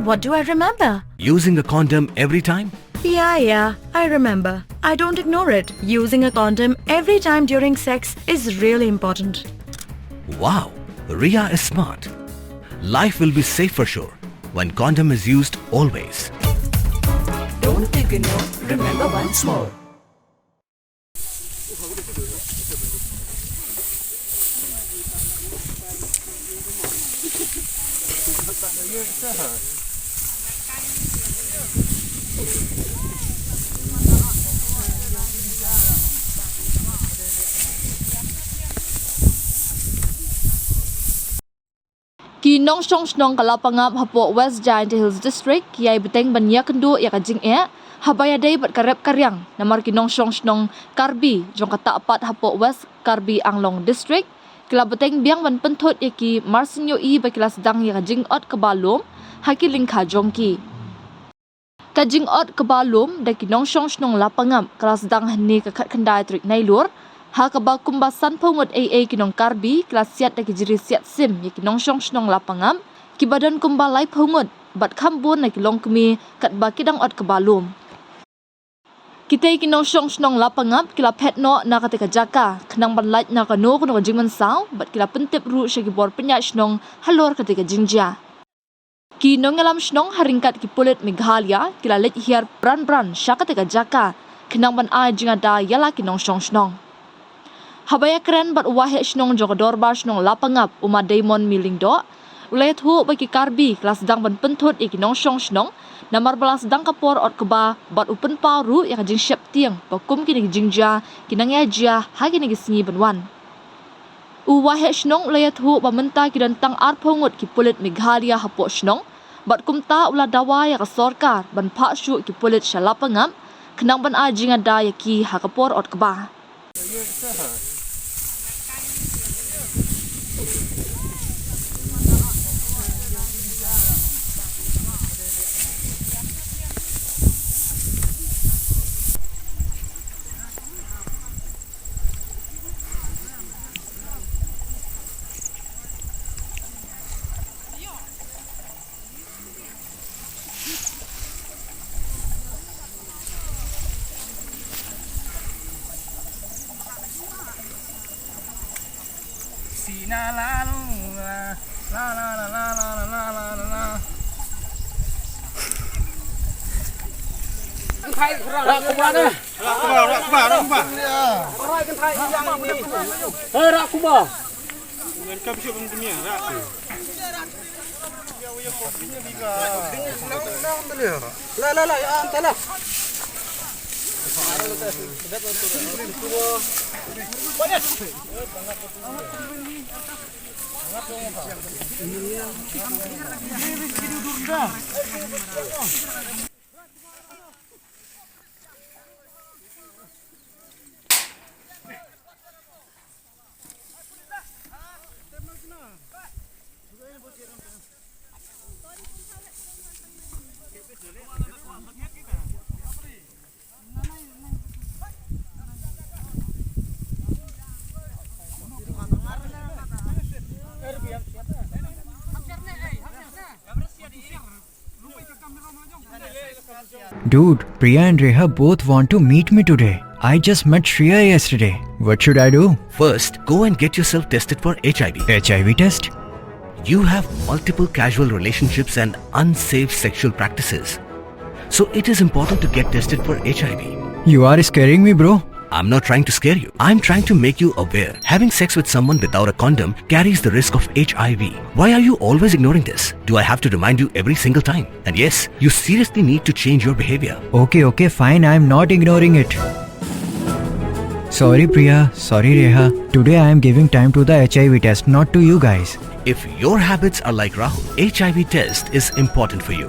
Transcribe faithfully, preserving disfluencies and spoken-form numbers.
What do I remember? Using a condom every time? Yeah, yeah, I remember. I don't ignore it. Using a condom every time during sex is really important. Wow, Ria is smart. Life will be safe for sure when condom is used always. Don't ignore, remember once more. Ki nongshong shnong ka Lapangap hapoh West Jaintia Hills District ki ïai bteng ban ïakynduh ïa ka jingeh haba ïadei bad ka rep ka riang, namar ki nongshong shnong Karbi jong ka Tahpat hapoh West Karbi Anglong District ki la bteng biang ban pynthut ïa ki mar shen ïohi ba ki la sdang ïa ka jingot kaba lum ha ki lyngkha jong ki. Ka jingot kaba lum da ki nongshong shnong Lapangap ka la sdang hynne ka khatkhyndai tarik Nailur, ha kaba kumba sanphew ngut eiei ki nong Karbi ki la siat da ki jri siat sim ïa ki nongshong shnong Lapangap, kiba don kumba laiphew ngut bad kham bun na ki longkmie katba ki dang ot kaba lum. Kitei ki nongshong shnong Lapangap ki la phet noh na katei ka jaka khnang ban lait na kano kano ka jingmynsaw bad ki la pyntip ruh sha ki bor pynïaid shnong halor katei ka jingjia. Ki nongïalam shnong ha ryngkat ki pulit Meghalaya ki la leit hiar bran bran sha katei ka jaka khnang ban ai jingada ïa la ki nongshong shnong. Haba ïakren bad u waheh shnong jong ka dorbar shnong Lapangap, u Ma Daimon Myllyngdoh, u la ïathuh ba ki Karbi ki la sdang ban pynthut ïa ki nongshong shnong namar ba la sdang ka por ot kba bad u pynpaw ruh ïa ka jingsheptieng ba kum kine ki jingjia ki nang ïa jia ha kine ki sngi ban wan. U waheh shnong u la ïathuh ba mynta ki don tang arphew ngut ki pulit Meghalaya hapoh shnong bad kumta u la dawa ïa ka sorkar ban phah shuh ki pulit sha Lapangap khnang ban ai jingada ïa ki ha ka por ot kba. Rak kumba ne? Rak kumba, rak kumba, rak kumba. Hei, rak kumba. Dude, Priya and Reha both want to meet me today. I just met Shreya yesterday. What should I do? First, go and get yourself tested for H I V. H I V test? You have multiple casual relationships and unsafe sexual practices. So it is important to get tested for H I V. You are scaring me, bro. I'm not trying to scare you. I'm trying to make you aware. Having sex with someone without a condom carries the risk of H I V. Why are you always ignoring this? Do I have to remind you every single time? And yes, you seriously need to change your behavior. Okay, okay, fine. I'm not ignoring it. Sorry, Priya. Sorry, Reha. Today I am giving time to the H I V test, not to you guys. If your habits are like Rahul, H I V test is important for you.